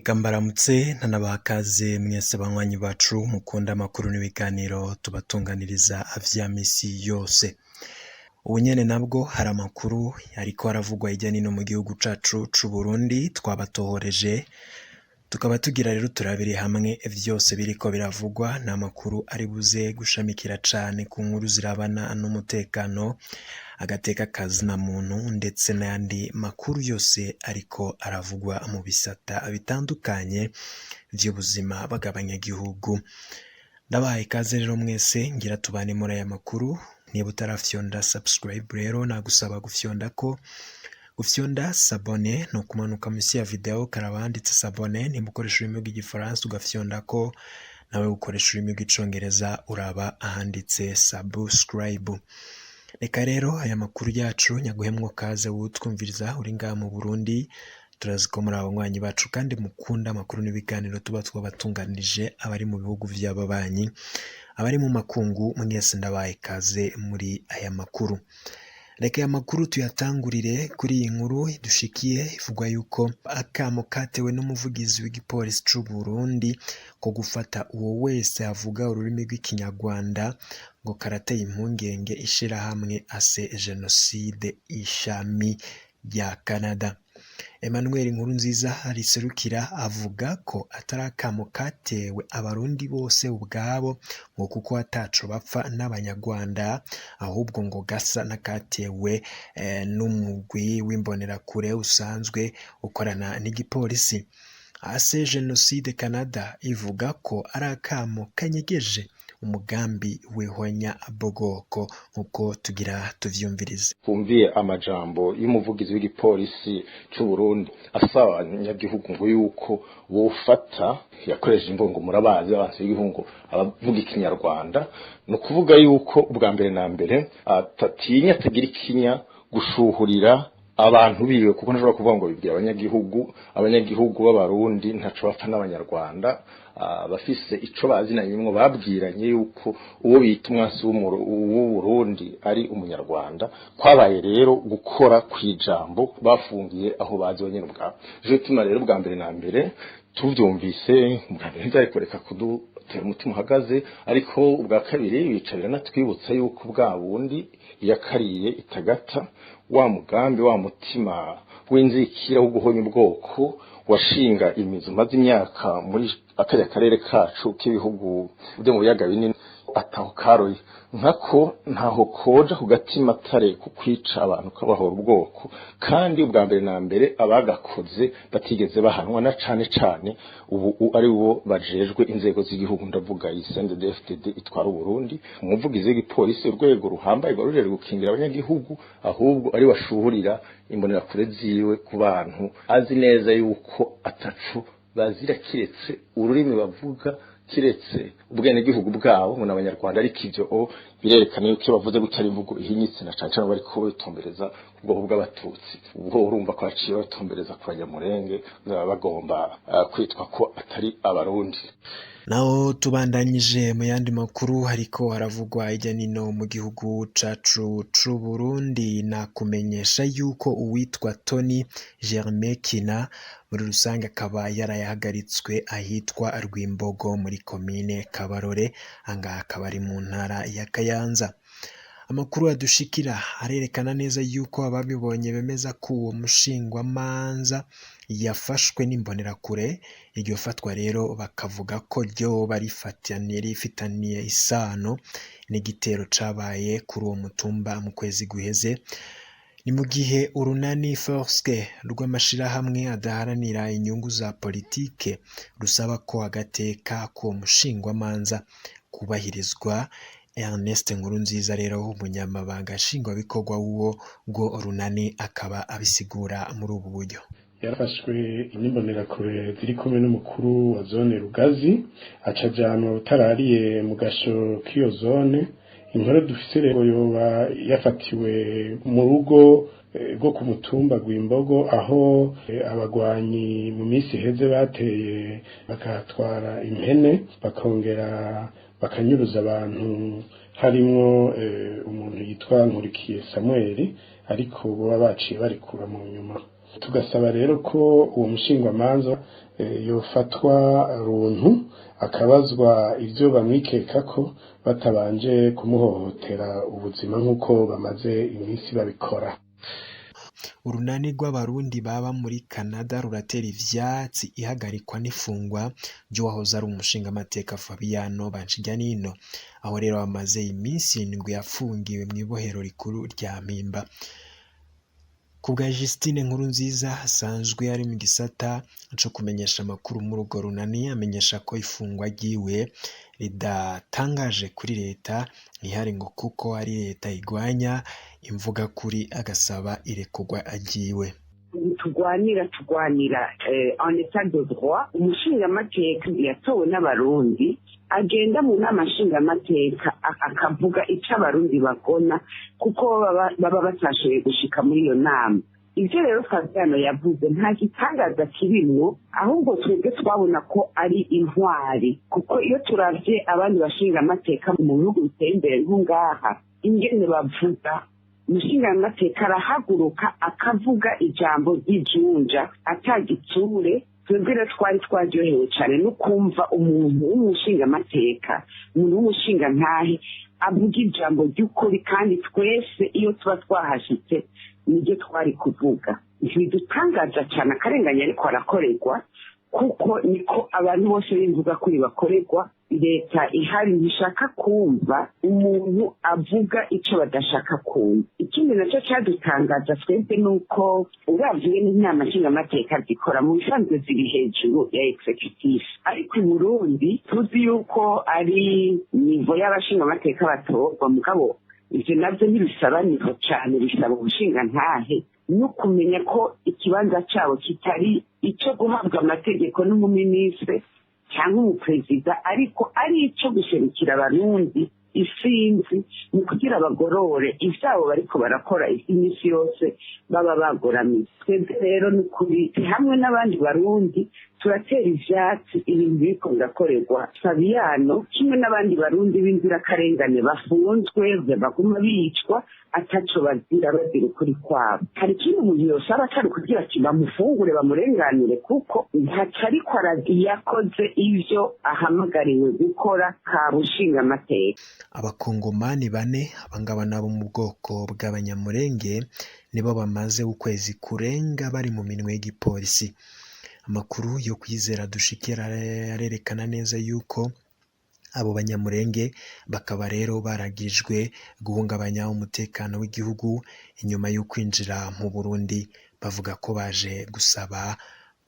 Reka mbaramutse ntanabaha ikaze mwese banywanyi bacu mukunda amakuru n'ibiganiro tubatunganiriza vya misi yose. Ubu nyene nabwo hari amakuru ariko aravugwa hirya no hino mu gihugu cacu c'Uburundi twabatohoreje, tukaba tugira rero turabire hamwe vyose biriko biravugwa. Ni amakuru ari buze gushamikira cane ku nkuru zirabana n'umutekano, agateka kazina muntu ndetse n'ayandi makuru yose ariko aravugwa mu bisata bitandukanye vy'ubuzima bw'abanyagihugu. Ndabahaye ikaze rero mwese ngira tubane muri aya makuru. Niba utarafyonda subscribe rero nagusaba gufyonda ko gufyonda s'abonner, ni ukumanuka munsi ya video karaba handitse s'abonner. Nimba ukoresha ururimi rw'igifaransa ugafyonda ko, nawe ukoresha ururimi rw'icongereza uraba ahanditse subscribe. Reka rero aya makuru yacu nyaguhemwo kaze wutwumviriza uri ngaha mu Burundi. Turazi ko muri abanywanyi bacu kandi mukunda amakuru n'ibiganiro tuba twabatunganirije. Abari mu bihugu vy'ababanyi, abari mu makungu, mwese ndabaye ikaze muri aya makuru. Reka aya makuru tuyatangurire kuri iyi nkuru dushikiye ivugwa yuko akamo katewe n'umuvugizi w'igipolisi c'u Burundi ko gufata uwo wese avuga ururimi rw'ikinyarwanda ngo karateye impungenge ishirahamwe AC Jenoside ishami rya Canada. Emmanuel Nkurunziza ariserukira avuga ko atari akamo katewe abarundi bose ubwabo ngo kuko ataco bapfa n'abanyarwanda, ahubwo ngo gasa n'akatewe n'umugwi w'imbonerakure usanzwe ukorana n'igipolisi. AC Jenoside Canada ivuga ko ari akamo kanyegeje umugambi w'ihonya bwoko, nkuko tugira tuvyumvirize. Twumviye amajambo y'umuvugizi w'igipolisi c'u Burundi asaba abanyagihugu ngo yuko bofata, yakoresheje imvugo ngo murabazi abantu b'igihugu abavuga ikinyarwanda. Ni ukuvuga yuko ubwa mbere na mbere atatinya, atagira ikinya gushuhurira abantu biwe, kuko ntashobora kuvuga ngo bibwira abanyagihugu. Abanyagihugu b'abarundi ntaco bapfa n'abanyarwanda, bafise ico bazinanye, babwiranye yuko uwo bita umwansi w'Uburundi ari umunyarwanda. Kwabaye rero gukora kwijambo bafungiye aho bazi bonyene ubwabo. Nico gituma rero bwa mbere na mbere tuvyumvise, ubwa mbere ntivyari kureka kudutera umutima uhagaze, ariko ubwa kabiri bica biranatwibutsa yuko bwa bundi yakariye itagata wa mugambi wa mutima w'inzikira wo guhonya ubwoko washinga imizi umaze imyaka muri akariya karere kacu k'ibihugu byo mu biyaga binini ataho karoye nkako ntaho koja ku gatima tare ku kwica abantu kabahora ubwoko, kandi ubwa mbere na mbere abagakoze batigeze bahanwa, na cane cane ubu ari bo bajejwe inzego z'igihugu, ndavuga iyi CNDD-FDD itwara Uburundi. Umuvugizi w'igipolisi, urwego ruhambaye rwarujejwe gukingira abanyagihugu, ahubwo ari washuhurira imbonerakure ziwe ku bantu azi neza yuko atacu bazira kiretse ururimi bavuga, kiretse ubwenegihugu bwabo, ngo n'abanyarwanda. Ariko ivyo birerekana yuko iyo bavuze gutya ari imvugo ihinyitse, na cane cane bariko bitumbereza ku bwoko bw'abatutsi. Ubwo urumva ko baciye batumbereza ku banyamurenge, baba bagomba kwitwa ko atari abarundi. Naho tubandanyije mu yandi makuru hariko haravugwa hirya nino mu gihugu cacu c'u Burundi, nakumenyesha yuko uwitwa Tony Germain Kina muri rusange akaba yarayahagaritswe ahitwa Rwimbogo muri komine Kabarore, angaha akaba ari mu ntara ya Kayanza. Amakuru adushikira arerekana neza yuko ababibonye bemeza ko uwo mushingwamanza yafashwe n'imbonerakure. Iryo fatwa rero bakavuga ko ryoba rifitaniye isano n'igitero cabaye kuri uwo mutumba mu kwezi guheze. Ni mu gihe urunani Forske rw'amashirahamwe adaharanira inyungu za politike rusaba ko agateka k'uwo mushingwamanza kubahirizwa. Ernest Nkurunziza rero, umunyamabanga nshingwabikorwa w'uwo rwo runani, akaba abisigura muri ubu buryo. Yarafashwe n'imbonerakure ziri kumwe n'umukuru wa zone Rugazi, aca ajanwa butarariye mu gasho k'iyo zone. Inkuru dufise rero, yoba yafatiwe mu rugo rwo ku mutumba Rwimbogo, aho abagwanyi mu minsi iheze bateye bakahatwara impene, bakongera bakanyuruza abantu, harimwo umuntu yitwa Nkurikiye Samuel, ariko boba baciye barikura mu nyuma. Tugasaba rero ko uwo mushingwamanza yofatwa runtu, akabazwa ivyo bamwikeka ko batabanje kumuhohotera ubuzima nk'uko bamaze iminsi babikora. Urunani rw'Abarundi baba muri Canada ruratera ivyatsi ihagarikwa n'ifungwa ry'uwahoze ari umushingamateka Fabiano Banshijyanino, aho rero amaze iminsi 7 afungiwe mw'ibohero rikuru rya Mpimba. Kubwa Justine Nkurunziza asanzwe ari mu gisata co kumenyesha amakuru muri urwo runani, amenyesha ko ifungwa ryiwe ridatangaje kuri leta ihari, ngo kuko ari leta igwanya imvuga kuri, agasaba irekurwa ryiwe. Tugwanira en état de droit. Umushingamateka yatowe n'Abarundi agenda mu nama nshingamateka akavuga ico Abarundi bagona, kuko baba batashoboye gushika muri iyo nama. Ivyo rero Fabiano yavuze nta gitangaza kirimwo, ahubwo twebwe twabona ko ari intwari, kuko iyo turavye abandi bashingamateka mu bihugu biteye imbere nko ngaha ingene bavuga, umushingamateka arahaguruka akavuga ijambo ry'ijunja atagitsure. Twebwe rero twari twaryohewe cane no kumva umuntu w'umushingamateka, umuntu w'umushingantahe avuga ijambo ry'ukuri, kandi twese iyo tuba twahashitse nibyo twari kuvuga. Ntibidutangaza cane akarengane ariko arakorerwa, kuko niko abantu bose b'imvuga kuri bakorerwa. Leta ihari ntishaka kumva umuntu avuga ico badashaka kumva. Ikindi naco cadutangaza twebwe nuko uravye n'inama nshingamateka zikora, mu bisanzwe ziri hejuru ya exécutif, ariko i Burundi tuzi yuko ari niveau y'abashingamateka batorwa, mugabo ivyo navyo ntibisaba niveau cane, bisaba ubushingantahe no kumenya ko ikibanza cabo kitari ico guhabwa amategeko n'umuminisitiri cyangwa umuperezida, ariko ari ico guserukira Abarundi isinzi mu kugira bagorore ivyabo bariko barakora iminsi yose baba bagoramiye. Twebwe rero ni ukuri hamwe n'abandi Barundi turatera ivyatsi ibintu biriko birakorerwa Fabiano kimwe n'abandi Barundi b'inzirakarengane bafunzwe, baguma bicwa ataco bazira, bazira ukuri kwabo. Hari ikindi umuntu yosaba atari kugira ati bamufungure bamurenganure, kuko ntaco ariko yakoze ivyo ahamagariwe gukora kabushinga amateka. Abakongomani 4, abangaba nabo mu bwoko bw'Abanyamurenge, nibo bamaze ukwezi kurenga bari mu minwe y'igipolisi. Amakuru yo kwizera dushikira arerekana neza yuko abo Banyamurenge bakaba rero baragijwe guhungabanya umutekano w'igihugu inyuma yo kwinjira mu Burundi, bavuga ko baje gusaba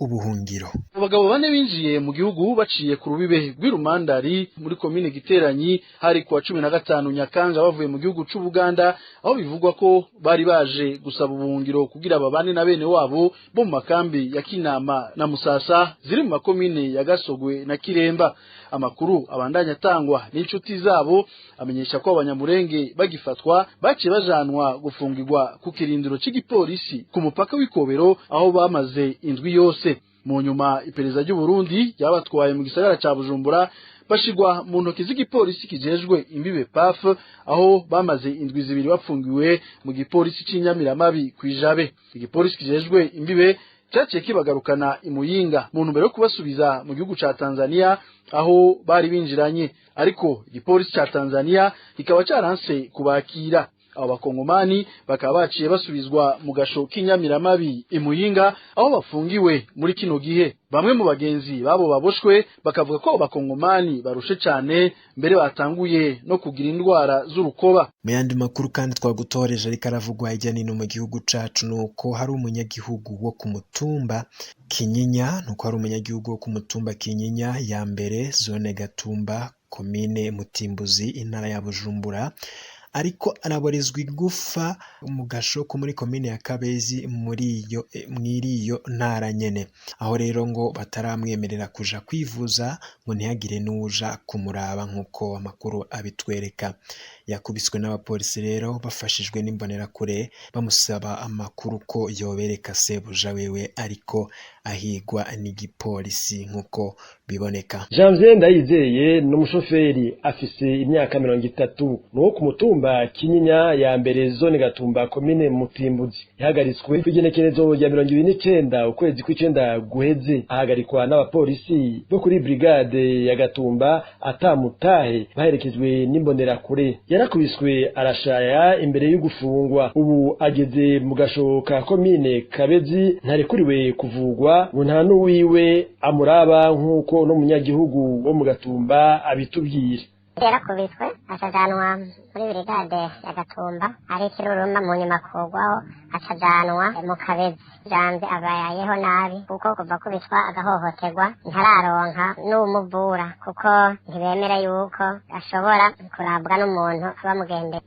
ubuhungiro. Abagabo 4 binjiye mu gihugu baciye ku rubibe rw'Irumandari muri komine Giteranyi hari kuwa 15 Nyakanga, bavuye mu gihugu c'u Buganda, aho bivugwa ko bari baje gusaba ubuhungiro kugira babane na bene wabo bo mu makambi ya Kinama na Musasa ziri mu makomine ya Gasogwe na Kiremba. Amakuru abandanya atangwa n'inshuti zabo amenyesha ko Abanyamurenge bagifatwa baciye bajanwa gufungirwa ku kirindiro c'igipolisi ku mupaka w'Ikobero, aho bamaze indwi yose. Mu nyuma iperereza ry'u Burundi ryabatwaye mu gisagara ca Bujumbura, bashigwa mu ntoki z'igipolisi kijejwe imbibe PAF, aho bamaze indwi 2 bafungiwe mu gipolisi c'Inyamiramabi kwijabe. Igipolisi kijejwe imbibe cyaciye kibagarukana imuyinga mu ntumbero yo kubasubiza mu gihugu ca Tanzania aho bari binjiranye, ariko igipolisi ca Tanzania kikaba caranse kubakira. Abo Bakongomani bakaba baciye basubizwa mu gasho k'Inyamiramabi imuyinga aho bafungiwe muri kino gihe. Bamwe mu bagenzi babo baboshwe bakavuga ko abo Bakongomani barushe cane, mbere batanguye no kugira indwara z'urukoba. Mu yandi makuru kandi twagutoreje ariko aravugwa hirya no hino mu gihugu cacu, nuko hari umunyagihugu wo ku mutumba Kinyinya, nuko hari umunyagihugu wo ku mutumba Kinyinya ya mbere, zone Gatumba, komine Mutimbuzi, intara ya Bujumbura, ariko araborezwa igufa mu gasho ko muri komine ya Kabezi muri iyo ntara nyene, aho rero ngo bataramwemerera kuja kwivuza ngo ntihagire n'uja kumuraba nk'uko amakuru abitwereka. Yakubiswe n'abapolisi rero bafashijwe n'imbonerakure, bamusaba amakuru ko yobereka sebuja wewe ariko ahigwa n'igipolisi nk'uko biboneka. Janvier Ndayizeye ni umushoferi afise imyaka 30, nuwo ku mutumba mutumba Kinyinya ya mbere, zone Gatumba, komine Mutimbuzi. Yahagaritswe kw'igenekerezo rya 29 ukwezi kw'icenda guheze, ahagarikwa n'abapolisi bo kuri brigade ya Gatumba atamutahe, baherekejwe n'imbonerakure. Yarakubiswe arashaya imbere y'ugufungwa. Ubu ageze mu gasho ka komine Kabezi, ntarekuriwe kuvugwa, ngo nta n'uwiwe amuraba, nk'uko n'umunyagihugu wo mu Gatumba abitubwira. Yarakubiswe acajanwa muri brigade ya Gatumba ari Kiruruma, mu nyuma kugwaho acajanwa mu Kabezi. Janze abayeho nabi kuko kuva kubiswa agahohoterwa ntararonka n'umuvura, kuko ntibemera yuko ashobora kurabwa n'umuntu abamugendeye.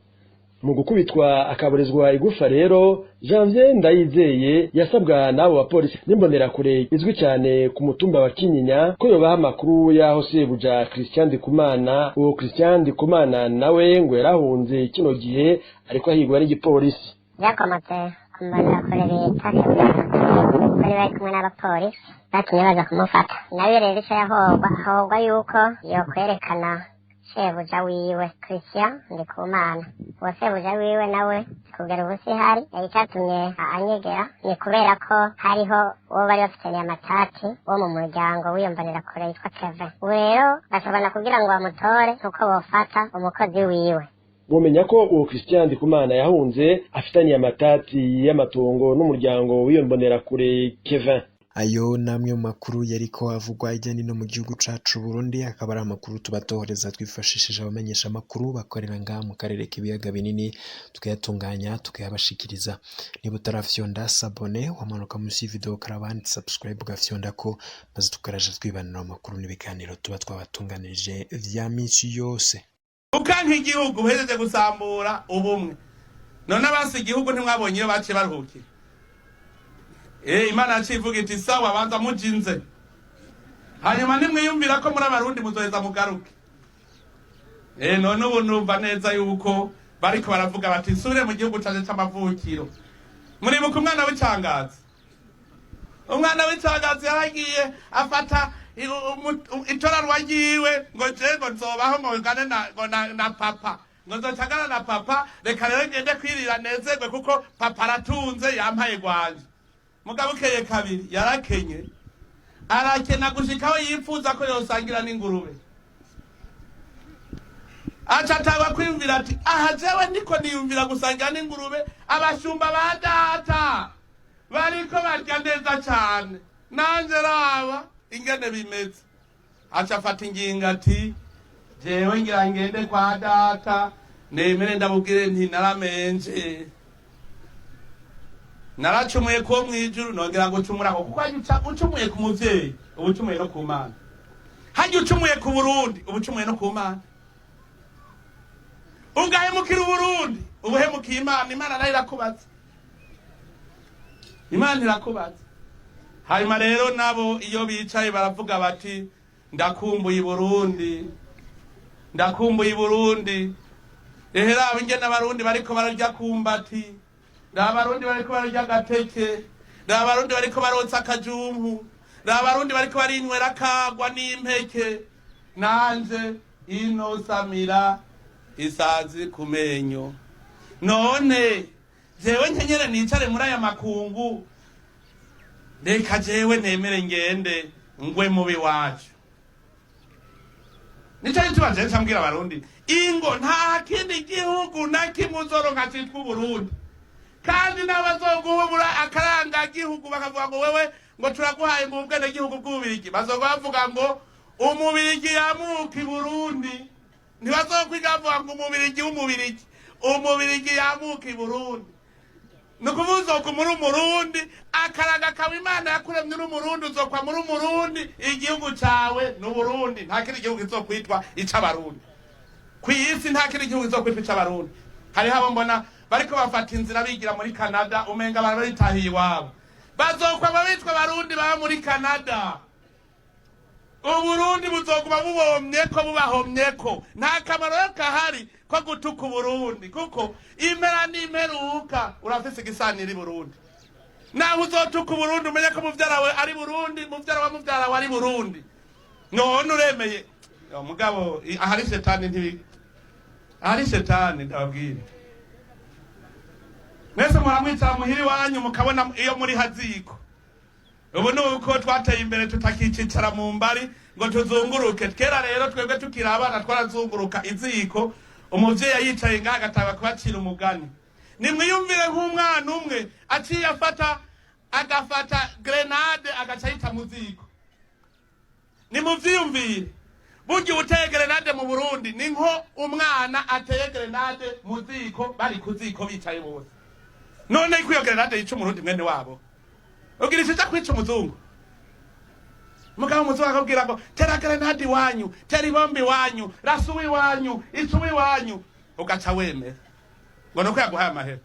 Mu gukubitwa akaburizwa igufa rero, Janvier Ndayizeye yasabwa n'abo bapolisi n'imbonerakure izwi cyane ku mutumba wa Kinyinya ko yobaha amakuru y'aho sebuja Christian Ndikumana. Uwo Christian Ndikumana nawe ngo yarahunze, kino gihe ariko ahigwa n'igipolisi. Byakomotse ku mbonerakure bita bari bari kumwe n'abapolisi batumye baza kumufata. Nawe rero icyo yahogwa, ahogwa yuko yokwerekana shebuja wiwe Christian Ndikumana. Uwo sebuja wiwe nawe kugera ubu sihari. Icyatumye anyegera ni kubera ko hariho uwo bari bafitaniye amatati wo mu muryango w'iyo mbonerakure yitwa Kevin. Ubu rero bashobora kugira ngo bamutore nuko bofata umukozi wiwe. Mumenya ko uwo Christian Ndikumana yahunze afitaniye amatati y'amatongo n'umuryango w'iyo mbonerakure Kevin. Ayo namwe mu makuru yariko avugwa hirya no hino mu gihugu cacu Burundi, akaba ari amakuru tubatohoreza twifashishije abamenyesha amakuru bakorera ngaha mu karere k'ibiyaga binini, tukayatunganya tukayabashikiriza. Niba utarafyonda s'abonner, wamanuka munsi y'ivideo ukaraba handitse subscribe, ugafyonda ko, maze tukaraja twibanira amakuru n'ibiganiro tuba twabatunganirije vya minsi yose. Ukanka igihugu uhejeje gusambura ubumwe. None abasi igihugu ntimwabonye iyo baciye baruhukira? Imana yaciye ivuga iti: "Sawa, banza mujinze, hanyuma nimwiyumvira ko muri Abarundi muzoheza mugaruke." None ubu numva neza yuko bariko baravuga bati: "Nsubire mu gihugu canje c'amavukiro." Muribuka umwana w'icangazi? Umwana w'icangazi yaragiye afata itorarwa ryiwe ngo: "Je ngo nzobaho ngo ngane na, ngo na papa, ngo nzocagana na papa. Reka rero ngende kwirira nezerwe kuko papa aratunze, yampaye gwanje." Mugabo ukeye kabiri yarakenye, arakena gushikaho yifuza ko yosangira n'ingurube. Aca atangwa kwiyumvira ati: "Aha jewe ndiko niyumvira gusangira n'ingurube, abashumba ba data bariko barya neza cane, nanje raba ingene bimeze." Aca afata ingingo ati: "Jewe ngira ngende kwa data, nemere ndamubwire nti naramenje, naracumuye kuwo mwijuru, nongera gucumurako." Kuko hajya ucumuye ku muvyeyi uba ucumuye no ku Mana, hajya ucumuye ku Burundi uba ucumuye no ku Mana, ugahemukira Uburundi ubuhemukiye Imana. Imana nayo irakubaza, Imana irakubaza. Hanyuma rero nabo iyo bicaye baravuga bati: "Ndakumbuye i Burundi, ndakumbuye i Burundi. Ehe, raba ingene Abarundi bariko bararya kumbati, raba Abarundi bariko bararya agateke, raba Abarundi bariko barotsa akajumpu, raba Abarundi bariko barinywera akagwa n'impeke. Nanje ino samira isazi ku menyo. None jewe nkenyere nicare muri aya makungu? Reka jewe nemere ngende ngwe mubi wacu." Nico gituma jewe ncambwira Abarundi: ingo, nta kindi gihugu na kimwe uzoronka citwa Uburundi. Kandi n'abazoguhubura akaranga gihugu bakavuga ngo: "Wewe," ngo, "turaguhaye ngo ubwene gihugu bw'Ububirigi," bazoga bavuga ngo umubirigi yamuka i Burundi. Ntibazokwiga bavuga ngo umubirigi w'umubirigi, umubirigi yamuka i Burundi. Ni ukuvuga uzokwa muri Umurundi, akaraga kawe Imana yakuremye uri Umurundi, uzokwa muri Umurundi. Igihugu cawe ni Uburundi, nta kindi gihugu kizokwitwa ic'Abarundi ku isi, nta kindi gihugu kizokwitwa ic'Abarundi. Hariho abo mbona bariko bafata inzira bigira muri Canada, umenga abantu baritahiye iwabo. Bazokwama bitwa Abarundi baba muri Canada. Uburundi buzoguma bubomyeko, bubahomyeko. Nta kamaro rero kahari ko gutuka Uburundi, kuko impera n'imperuka urafise igisanira i Burundi. Naho uzotuka Uburundi, umenye ko muvyara wawe ari Burundi, muvyara wa muvyara wawe ari Burundi. None uremeye? Yo, mugabo ahari shetani ntibi. Ahari shetani, ndababwira mwese muramwicara muhira iwanyu, mukabona iyo muri haziko. Ubu ni uko twateye imbere, tutakicicara mu mbari ngo tuzunguruke. Kera rero twebwe tukiri abana twarazunguruka iziko, umuvyeyi yicaye ngaha agatanga kubacira umugani. Nimwiyumvire nk'umwana umwe aciye afata, agafata grenade, agaca ayita mu ziko. Nimuvyiyumvire, burya uteye grenade mu Burundi ni nko umwana ateye grenade mu ziko, bari ku ziko bicaye bose. None ko iyo grenade yica Umurundi mwene wabo, ugira ija kwica umuzungu? Mugabo umuzungu akabwira ngo tera grenade iwanyu, tera ibombe iwanyu, rasa uwiwanyu, ica uwiwanyu, ugaca wemera ngo nuko yaguhaye amahera.